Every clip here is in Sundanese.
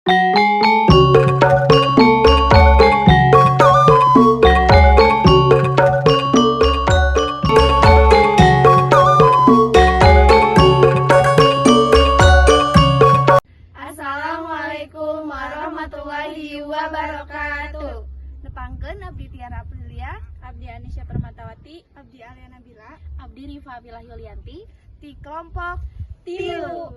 Assalamualaikum warahmatullahi wabarakatuh. Nepangkeun Abdi Tiara Aprilia, Abdi Anisya Permatawati, Abdi Aliana Bila, Abdi Rifa Abilah Yulianti, di kelompok 3.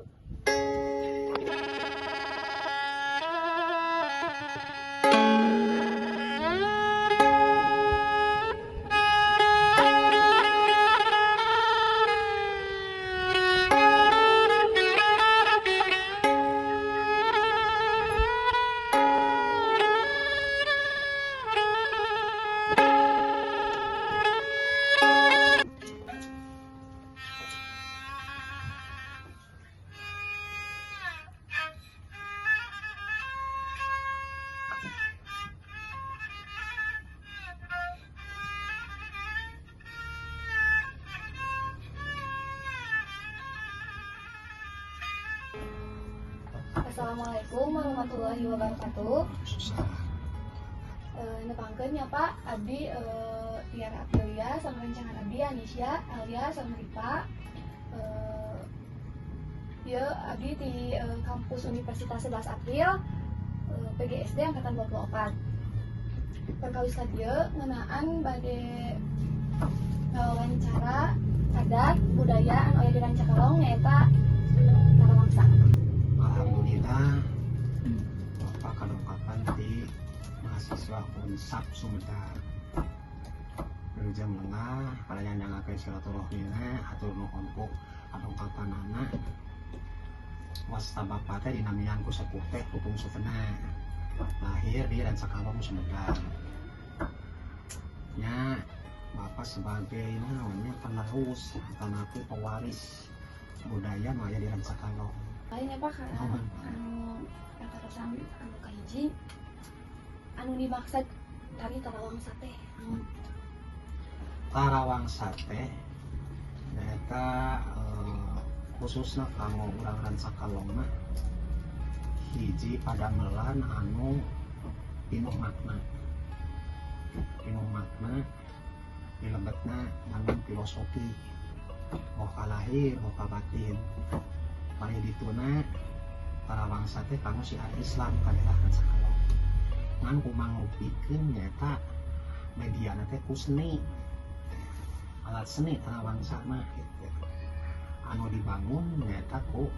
Assalamualaikum warahmatullahi wabarakatuh. Nepangkeun nya Pak, Abdi Tiara Aprilia sama rencangan Abdi Anisya, Alia sama Rifa. Ieu Abdi di kampus Universitas 11 April, PGSD angkatan 24. Perkawis ka dieu ngeunaan bade wawancara adat budaya anu aya di Rancakalong, nyaeta Tarawangsa. Alhamdulillah, Bapak kadongkapan di mahasiswa Unsap Sumedang. Wilujeng lengah pada yang nyangakeun silaturahmina, hatur nuhun ku kadongkapanana. Wasta bapak teh dinamian ku sepuh teh Pupung Sufena, lahir di Rancakalong, Sumedang. Nya, bapak sebagai namanya penerus atau nanti pewaris budaya nu aya di Rancakalong. Lain ya Pak, Naon? Anu patarosan anu kahiji, anu dimaksud tari Tarawangsa teh naon? Tarawangsa teh nyaeta khususna kanggo urang Rancakalong mah hiji padamelan anu pinuh makna, pinuh makna dilebetna ngandung filosofi, boh kalahir boh kabatin. Paling dituna Tarawangsa teh kanggo syiar Islam ka daerah Rancakalong, ngan kumangrupikeun nyaeta mediana teh ku seni, alat seni Tarawangsa mah gitu. Anu dibangun nyaeta ku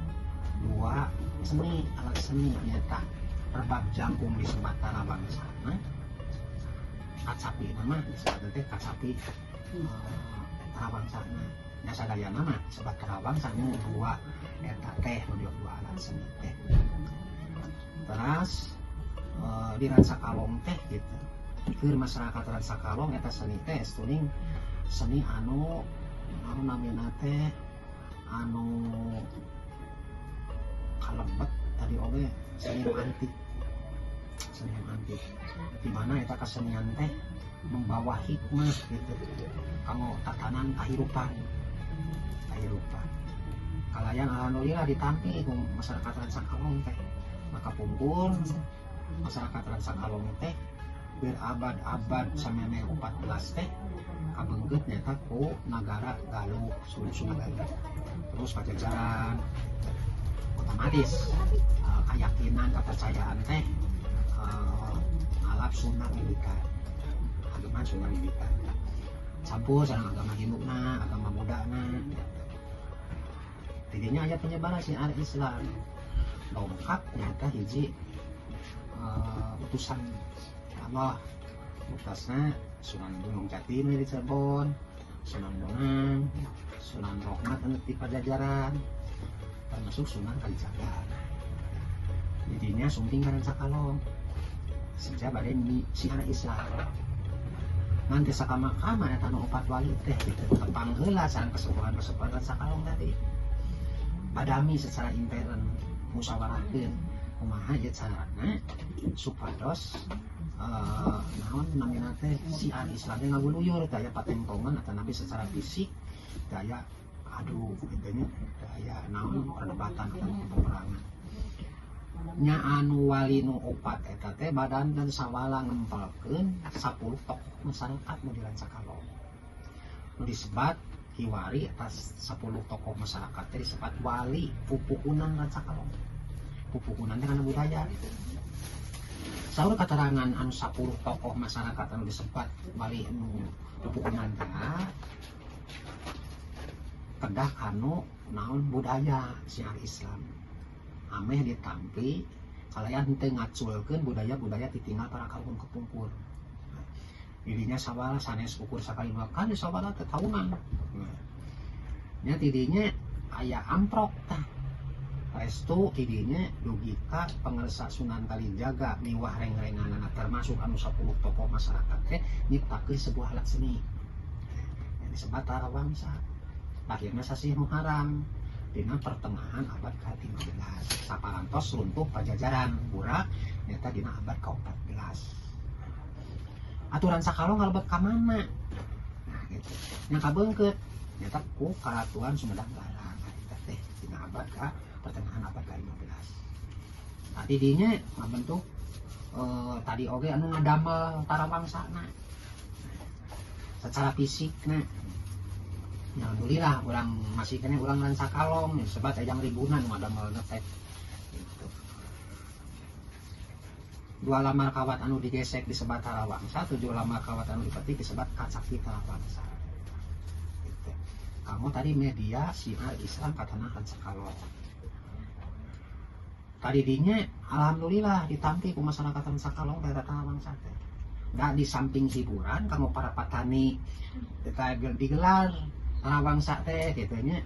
dua seni, alat seni, nyaeta rebab jangkung disebat Tarawangsa mah, kacapi mah disebut teh kacapi Tarawangsa mah. Nya sadayana mah disebut Tarawangsa nu dua eta teh, nu dua alat seni teh. Terus di Rancakalong teh gitu, keur masyarakat Rancakalong eta seni teh estuning seni anu anu namina teh anu kalebet tadi oge seni nu antik, seni nu antik di mana eta kesenian teh membawa hikmah gitu kanggo tatanan kehidupan, kehidupan kalayan. Alhamdulillah ditampi ku masyarakat Rancakalong teh. Maka pungkur masyarakat Rancakalong teh berabad-abad sameme 14 teh kabeungkeut nyaeta ku nagara Galuh, Sunda, terus Pajajaran. Otomatis keyakinan kepercayaan teh ngalap Sunda Wiwitan, agama Sunda Wiwitan campur sareng agama Hinduna, agama Buddhana gitu. Tidinya aya penyebaran syiar Islam dongkap nyaeta hiji utusan Allah, utasna Sunan Gunung Jati nu di Cirebon, Sunan Bonang, Sunan Rohmat anu di Pajajaran, termasuk Sunan Kalijaga. Jadinya sumping ka Rancakalong sejak bade syiar Islam nanti sakama-kama eta nu opat wali teh gitu tepang heula sareng kesepuhan-kesepuhan Rancakalong tadi, badami secara intern, musyawarahkeun kumaha ieu carana supados naon namina teh syiar Islam teh ngaguluyur, daya patempongan atau nabi secara fisik daya adu gitu nya, daya naon perdebatan atau peperangan. Nya anu wali nu opat eta teh badan dan sawala ngempelkeun 10 tokoh masyarakat nu di Rancakalong. Nu disebat kiwari atas 10 tokoh masyarakat teh disebat wali pupuhunan Rancakalong. Pupuhunan teh kana budaya gitu. Saur katerangan anu 10 tokoh masyarakat anu disebat wali nu pupuhunan teh kedah kanu naon budaya syiar Islam. Ameh ditampi kalayan henteu ngaculkeun budaya-budaya ditinggal para kaluhur kepungkur. Dirinya sawala sanes ukur sakali dua kali sawala teh tahunan. Nah, nya tidinya aya amprok tah. Restu tidinya dugi ka pangersa Sunan Kalijaga miwah reng-renganana termasuk anu 10 tokoh masyarakat teh nyiptakeun sebuah alat seni yang disebut Tarawangsa. Akhirnya sasih Muharram dina pertengahan abad ke-15 saparantos runtuh Pajajaran burak nyata dina abad ke-14. Aturan Sakalong ngalebet ka mana? Nah gitu. Nya kabeungkeut nyata ku Karatuan Sumedang Larang eta teh dina abad ka pertengahan abad ke-15. Nah didinya ngabentuk tadi oge anu ngadamel Tarawangsana secara fisikna. Ya, alhamdulillah orang masih kena orang Rancakalong ya, sebat ejang ribunan ngadamel teh gitu. Dua lamar kawat anu digesek disebat Tarawangsa, 7 lamar kawat anu dipetik disebat Kacaki Tarawangsa. Gitu. Kamu tadi media syiar Islam katana Rancakalong. Tadi dinya alhamdulillah ditampi ku masyarakat Rancakalong daerah Tarawangsa teh. Da di samping hiburan kamu para petani kita digelar Tarawangsa teh gitu nya,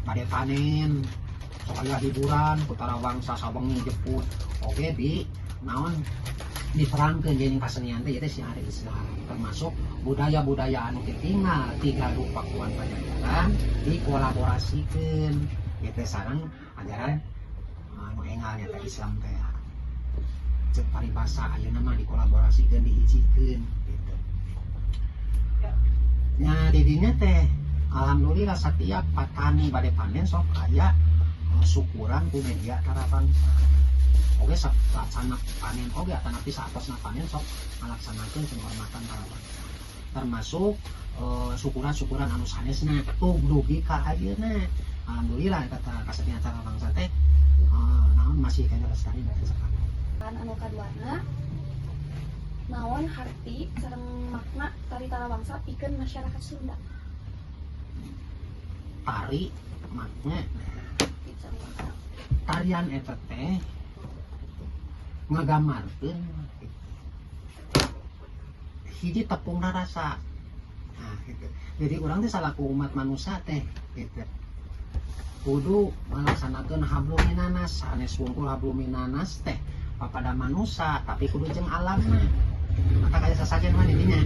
bade panen sok aya hiburan ku Tarawangsa sawengi jeput oge di naon diterangkeun jeung kasenian teh ieu teh syiar Islam termasuk budaya-budaya anu ditinggal tiga Pakuan Pajajaran dikolaborasikeun ieu teh sareng ajaran anu enggal nya teh Islam teh ceuk paribasa ayeuna mah dikolaborasikeun dihijikeun gitu. Nya didinya teh alhamdulillah setiap petani bade panen sok aya syukuran ku media Tarawangsa. Oge saacana panen oge atanapi saatosna panen sok ngalaksanakeun penghormatan Tarawangsa. Termasuk syukuran-syukuran anu sanesna tug dugi ka ayeuna. Alhamdulillah eta kasenian Tarawangsa teh naon masih keneh lestari dan sekarang. Anu kaduana naon harti sareng makna tari Tarawangsa pikeun masyarakat Sunda. Tari makna tarian eta teh ngagambarkeun hiji tepung rasa. Nah, gitu. Jadi urang teh salaku umat manusia teh gitu. Kudu ngalaksanakeun hablum minanas, sanes wungkul hablum minanas teh papada manusia tapi kudu jeung alamna. Maka kaya sasajen mah didinya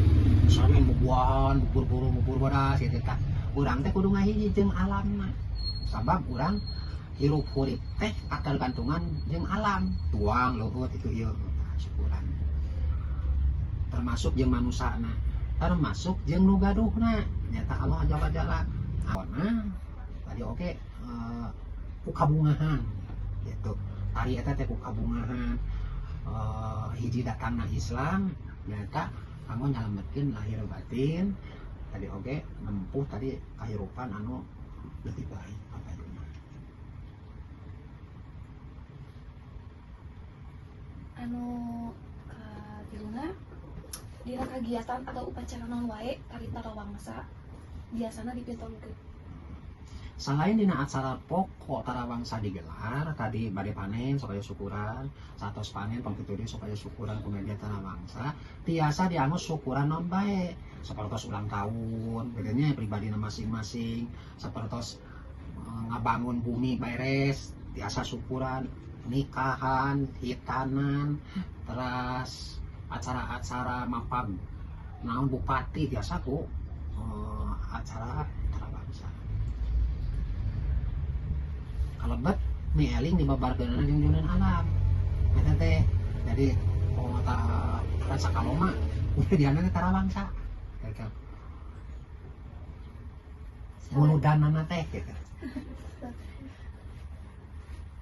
sering bubuahan, bubur burung, bubur bodas gitu tah. Urang teh kudu ngahiji jeung alamna. Sabab urang hirup hurip teh katergantungan jeung alam, tuang leuheut itu ieu syukuran. Termasuk jeung manusana, termasuk jeung nu gaduhna, nyata Allah jalla jalla. Nah, tadi oke ku kabungahan gitu. Tari eta teh ku kabungahan. Hiji datangna Islam nyata kanggo nyalametkeun lahir batin tadi oge nempuh tadi kahirupan anu lebih baik kapayunna. Anu katiluna dina kagiatan atau upacara naon wae tari Tarawangsa biasana dipiltonkeun. Selain dina acara pokok Tarawangsa digelar tadi bade panen sok aya syukuran, saatos panen pangkitu deui sok aya syukuran ku media Tarawangsa, tiasa dianggo syukuran naon bae, sapertos ulang tahun, gitu nya pribadina masing-masing, sapertos ngabangun bumi beres, tiasa syukuran, nikahan, hitanan, teras acara-acara mapag naon bupati tiasa ku acara Tarawangsa. Kalebet mieling dibabarkeunana jeung junan alam eta teh. Jadi kalau ta Rancakalong mah udah diana teh Tarawangsa gitu. Muludanana teh gitu.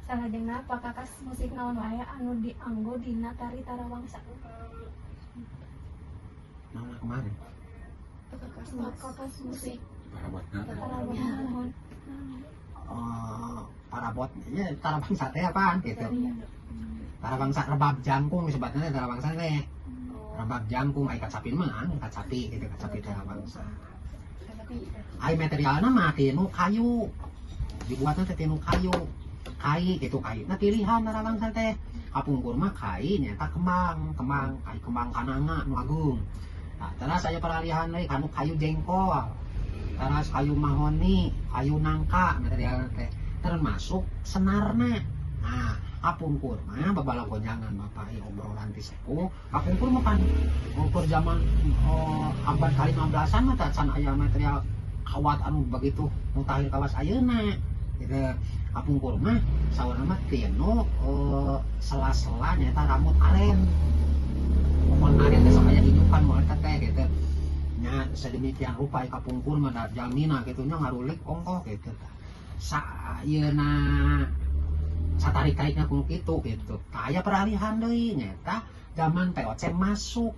Salajengna, pakakas musik naon wae anu dianggo dina tari tarawangsa? Naon kemarin? Pakakas musik. Parabotna. Tarawangsa, mohon. Eh, parabot ya, tarawangsa teh apaan gitu? Tarawangsa rebab jangkung disebutnya teh, tarawangsa teh rebab jangkung. Ai kacapi mah anu kacapi gitu, kacapi tarawangsa. Ai materialna mah tinu kayu, dibuatna teh tinu kayu, kai gitu, kai. Nah, pilihan tarawangsa teh kapungkur mah kai nyaeta kembang, kembang kai, kembang kananga nu agung. Nah, terus aya peralihan deui kanu kayu jengkol, terus kayu mahoni, kayu nangka materialna teh, termasuk senarna. Nah, kapungkur mah babala gonjangan bapak ieu, obrolan ti sepuh, kapungkur mah pan ukur zaman, oh, abad ke-15-an mah can aya material kawat anu begitu mutakhir kawas ayeuna gitu. Kapungkur mah saurna mah tinu sela-sela nyaeta rambut aren, pohon aren teh sok aya inyukan moal eta teh gitu nya. Sedemikian rupa kapungkur mah da jalmina gitu nya, ngarulik ongkoh gitu sa ayeuna, satarik-tarikna kudu kitu gitu. Tah, aya peralihan deui nyaeta zaman VOC masuk,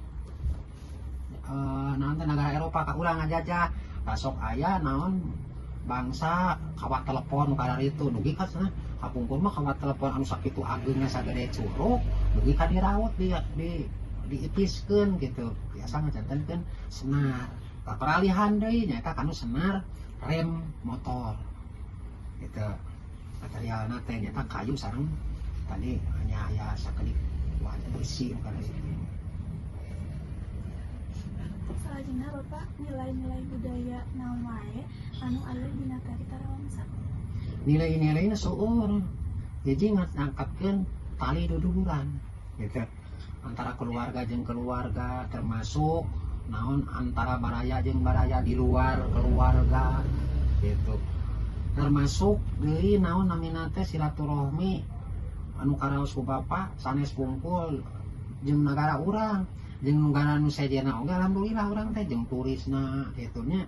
naon teh, negara Eropa ka urang ngajajah. Tah, sok aya naon bangsa kawat telepon nu kararitu dugi ka cenah. Kapungkur mah kawat telepon anu sakitu ageungna, sagede curug, dugi ka diraut, di diipiskeun gitu, biasa ngajantenkeun senar. Tah, peralihan deui nyaeta kanu senar rem motor gitu. Materialna teh nyaeta kayu sareng tadi hanya aya sakedik wajan besi nu kana situ. Salajengna, Bapak, nilai-nilai budaya naon wae anu aya dina tari tarawangsa? Nilai-nilainya seueur. Jadi ngangkatkeun tali duduluran gitu antara keluarga jeung keluarga, termasuk naon antara baraya jeung baraya di luar keluarga gitu, termasuk deui naon namina teh silaturahmi anu karaos ku bapak sanes kumpul jeung nagara urang jeung negara nu sejenna oge. Alhamdulillah urang teh jeung turisna gitu nya.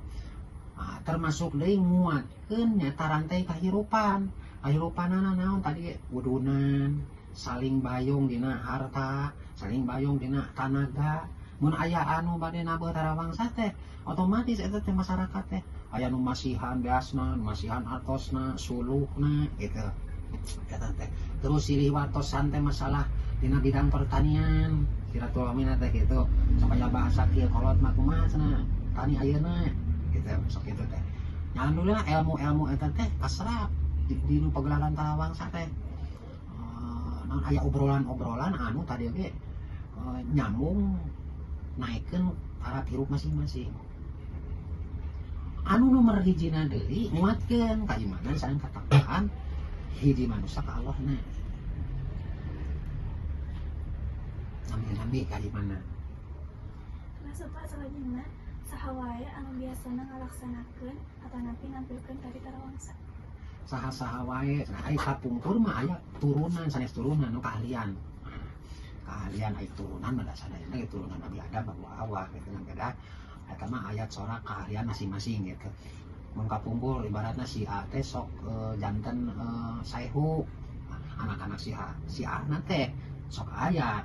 Ah, termasuk deui nguatkeun nyata rantai kahirupan. Kahirupanana naon tadi, udunan, saling bayong dina harta, saling bayong dina tanaga. Mun aya anu bade nabeuh tarawangsa teh otomatis eta teh masyarakat teh aya nu masihan beasna, nu masihan artosna, suluhna gitu eta teh. Terus silih wartosan teh masalah dina bidang pertanian, silaturahmi teh gitu, supaya bahasa kieu kolot mah kumaha cenah tani ayeuna gitu, sok gitu teh. Ya, alhamdulillah ilmu-ilmu eta teh kaserap di nu pagelaran tarawangsa teh. Eh, naon aya obrolan-obrolan anu tadi oge nyambung naikkeun taraf hirup masing-masing. Anu nomor hijina deui nguatkeun kaimanan sareng katakwaan hiji manusia ka Allah na. Nambi-nambi kaimanan. Terus, Bapak, salajengna saha wae anu biasana ngalaksanakeun atanapi nampilkeun tari tarawangsa? Saha-saha wae? Nah, ai kapungkur mah aya turunan, sanes turunan nu keahlian, keahlian. Ai turunan mah sadayana ge turunan Nabi Adam, Bapak Hawa gitu kan, beda. Eta mah aya corak keahlian masing-masing gitu. Mun kapungkur ibaratna si A teh sok janten saehu, anak-anak si A, si A na teh sok aya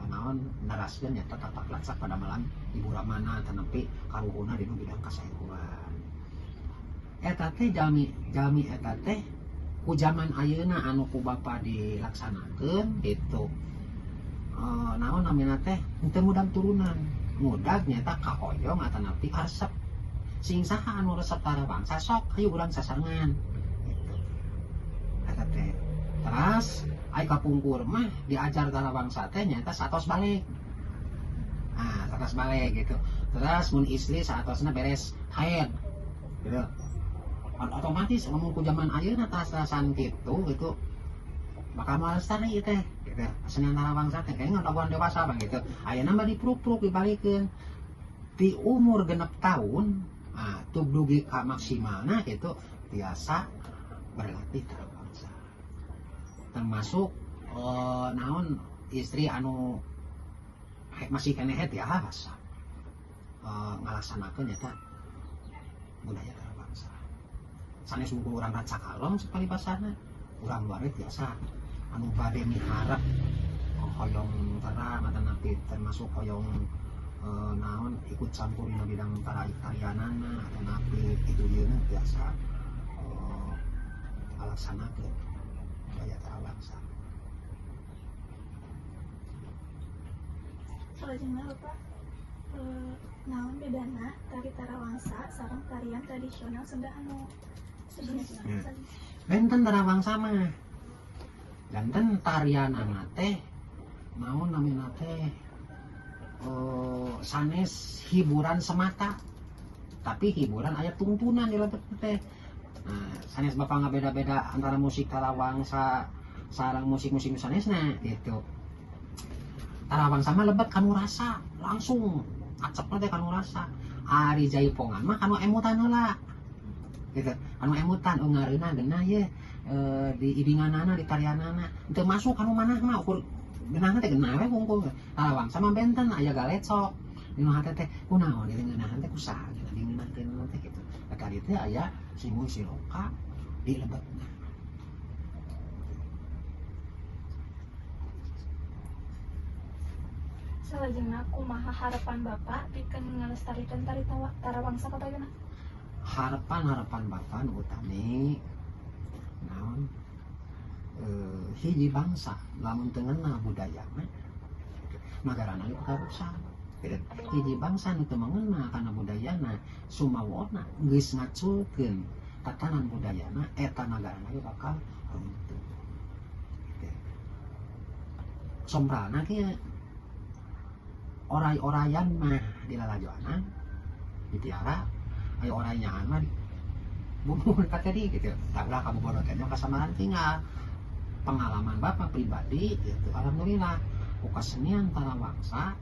naon neraskeun nyata tapak laksak pada malam ibu ramana tenepi karuhuna dina bidang kasaehuan. Eta teh jalmi jalmi eta teh ku zaman ayeuna anu ku bapa dilaksanakeun gitu, naon namina teh henteu mudag turunan, mudag nyata kahoyong atanapi karesep. Sing saha anu resep tarawangsa, sok hayu urang sasarengan gitu eta teh. Teras ai kapungkur mah diajar tarawangsa teh nyata saatos balig, ah, saatos balig gitu. Terus mun istri saatosna beres haid gitu. Otomatis ngomong ku zaman ayeuna tas-tasan gitu gitu bakal moal lestari ieu teh gitu. Kesenian tarawangsa teh kayaknya ngadaguan dewasa bang gitu. Ayeuna mah dipruk-pruk, dibalikeun di umur 6 tahun, ah, tuh dugi ka maksimalna gitu biasa berlatih tarawangsa, termasuk naon istri anu masih keneh biasa ngalaksanakeun eta budaya tarawangsa. Sanes unggul urang racakalong sekali pasarna. Urang luar biasa anu bade miharep hoyong terang atanapi termasuk hoyong naon ikut campur dina bidang tarianana atanapi itu ieu biasa ngalaksanakeun budaya tarawangsa. Salajengna Bapak, naon bedana tari tarawangsa sareng tarian tradisional Sunda anu sejenisna? Benten tarawangsa mah. Janten tarianana teh naon namina teh sanes hiburan semata, tapi hiburan aya tungtunan di lebet teh. Nah, sanes Bapak ngabeda-beda antara musik tarawangsa sareng musik-musik sanesna gitu. Tarawangsa mah lebet kanu rasa langsung acepna teh kanu rasa. Ari jaipongan mah kanu emutan heula gitu, anu emutan oh ngareunah geunah ye di iringanana di tarianana teu masuk kanu manah mah ukur geunahna teh geunah we hungkul. Tarawangsa mah benten aya galecok dina hate teh kunaon ieu ngeunahan teh kusaha geunah diNgeunahkeun teh kitu. Eta dieu teh aya simbol siloka di lebetna. Salajengna kumaha harapan Bapak pikeun ngalestarikeun tari tarawangsa kapayunna? Harapan-harapan Bapak nu utami naon, hiji bangsa lamun teu ngeunah budayana nagarana ge bakal rusak. Hiji bangsa nu teu mengenal kana budayana sumawona geus ngaculkeun tatanan budayana eta nagarana ge bakal runtuh. Sompralna kieu, oray-orayan mah dilalajoanan ditiara, ayo oray nyahan mah bunuh tadi gitu. Tak ulah kamu bodoh teh kasamaran tinggal pengalaman Bapak pribadi gitu. Alhamdulillah ku kesenian tarawangsa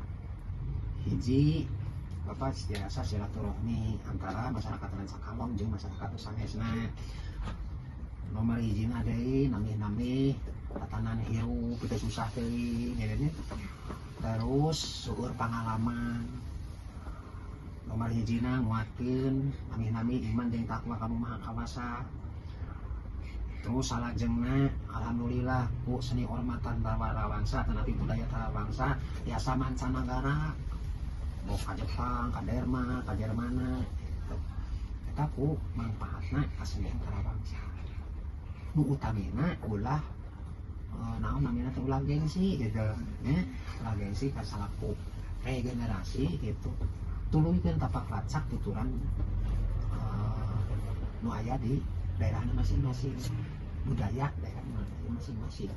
hiji Bapak biasa silaturahmi antara masyarakat Rancakalong jeung masyarakat sanesna. Nomor hijina deui nambih-nambih tatanan hirup kita susah teuing nya. Terus seueur pengalaman nomor hijina nguatkeun nambih-nambih iman jeung takwa ka Nu Maha Kawasa. Terus salajengna alhamdulillah ku seni hormatan tarawangsa tetapi budaya tarawangsa tiasa mancanagara, mau ka Jepang, ka Denmark, ka Jermana gitu. Eta ku manfaatna kasenian tarawangsa. Nu utamina ulah naon namina teh ulah gengsi gitu nya, ulah gengsi ka salaku regenerasi gitu. Tuluykeun tapak lacak tuturan nu aya di daerahna masing-masing, budaya daerah masing-masing.